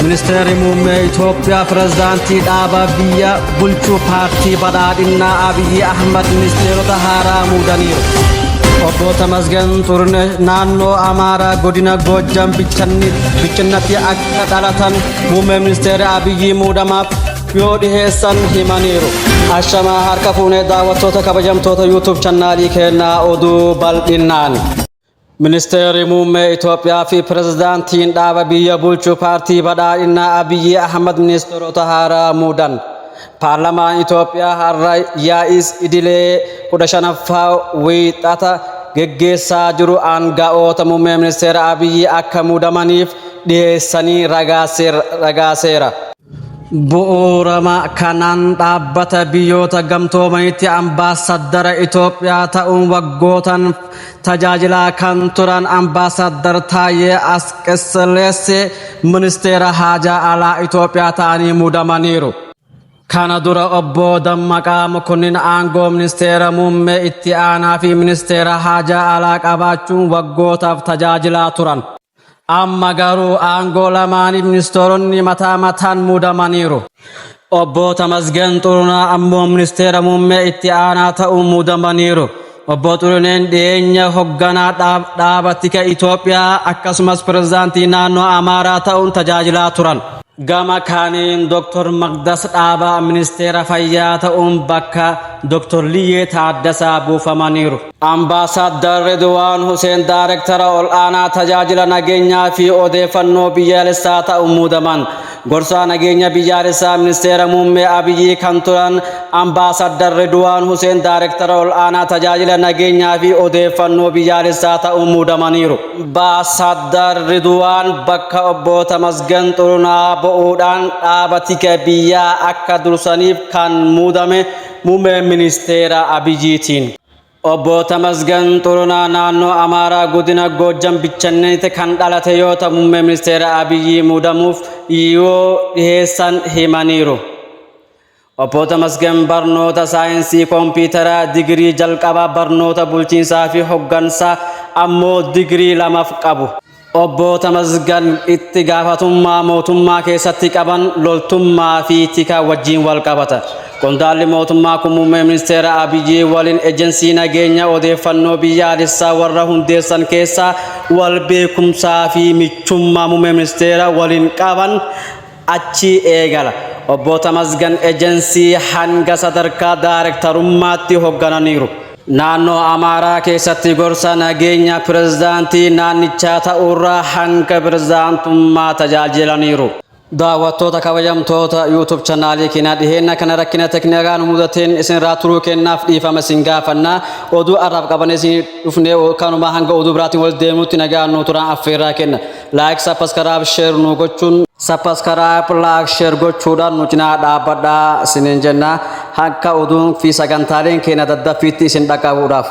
Ministeerri muummee Itoophiyaa pirezidaantii dhaaba biyya bulchuu paartii badhaadhinnaa Abiyyi Ahmad ministeerota haaraa muudaniiru. Obbo Tamasgen Xurunesh naannoo Amaaraa godina Goojjam Bichinnatti akka dhalatan muummee ministeera Abiyyi muudamaaf yoo dhiheessan himaniiru. Ashamaa harka fuunee daawwattoota kabajamtoota YouTube channaalii keenyaa oduu bal'innaan. Ministeerri muummee Itoophiyaa fi pirezidaantiin dhaaba biyya bulchu paartii badhaadhinaa Abiyyi Ahmad ministeerota haaraa muudan. Paarlamaan Itoophiyaa har'a yaa'is idilee 15ffaa wiixata geggeessaa jiru aanga'oota muummee ministeera Abiyyi akka muudamaniif dhiheessanii ragaaseera. Bu'uurama kanaan dhaabbata biyyoota gamtoomanitti ambaasaddara Itoophiyaa ta'uun waggootan tajaajilaa kan turan Ambaasaddar Taayyee Asqesillaasee ministeera haajaa alaa Itoophiyaa ta'anii muudamaniiru. Kana dura obbo Dammaqaa Mokonnin aangoo ministeera muummee itti aanaa fi ministeera haajaa alaa qabaachuun waggootaaf tajaajilaa turan. Amma garuu aangoo lamaaniif ministeeronni mataa mataan muudamaniiru. Obbo Tamasgen Xurunaa ammoo ministeera muummee itti aanaa ta'uun muudamaniiru. Obbo Xuruneen dhiyeenya hogganaa dhaaba tika Itoophiyaa akkasumas pirezidaantii naannoo Amaaraa ta'uun tajaajilaa turan. Gama kaaniin Dr. Maqdas Dhaabaa ministeera fayyaa ta'uun bakka Dr. Liyyee Taaddasaa buufamaniiru. Ambaasaaddar Ridwaan Huseen Daarektara Ol'aanaa Tajaajila Nageenyaa fi Odeeffannoo Biyyaalessaa ta'uun muudaman. Gorsaa Nageenya Biyyaalessaa Ministeera Muummee Abiyyi kan turan Ambaasaaddar Ridwaan Huseen Daarektara Ol'aanaa Tajaajila Nageenyaa fi Odeeffannoo Biyyaalessaa ta'uun muudamaniiru. Ambaasaaddar Ridwaan bakka Obbo Tamasgan Xurunaa bu'uudhaan dhaaba tika biyyaa akka dursaniif kan muudame Muummee Ministeera Abiyyiitiin. Obbo Tamasgan Xurunaa naannoo Amaaraa godina Goojjam Bichanneetti kan dhalate yoo ta'u muummee ministeera Abiyyi muudamuuf yoo dhiheessan himaniiru. Obbo Tamasgan barnoota saayinsii kompiitaraa digirii jalqabaa barnoota bulchiinsaa fi hoggansaa ammoo digirii lamaaf qabu. Obbo Tamasgan itti gaafatummaa mootummaa keessatti qaban loltummaa fi tika wajjin wal qabata. Qondaalli mootummaa kun muummee ministeera Abiyyi waliin ejensii nageenya odeeffannoo biyyaalessaa warra hundeessan keessaa wal beekumsaa fi michummaa muummee ministeera waliin qaban achii eegala. Obbo Tamasgan ejensii hanga sadarkaa daarektarummaatti hooggananiiru. Naannoo Amaaraa keessatti gorsa nageenya pirezidaantii naannichaa ta'uurraa hanga pirezidaantummaa tajaajilaniiru. Daawwattoota kabajamtoota YouTube channaalii keenyaa dhiheenya kana rakkina teknikaa nu mudateen isinirraa turuu kennaaf dhiifama isin gaafanna. Oduu har'aaf qabannee isin dhufnee kanuma hanga oduu biraatiin wal deemuutti nagaan nu turan affeerraa kenna. Like, subscribe, share nu gochuun subscribe, like, share gochuudhaan nu cinaa dhaabbadhaa isiniin jenna. Akka oduun fi sagantaaleen keenya daddaffiitti isin dhaqqabuudhaaf.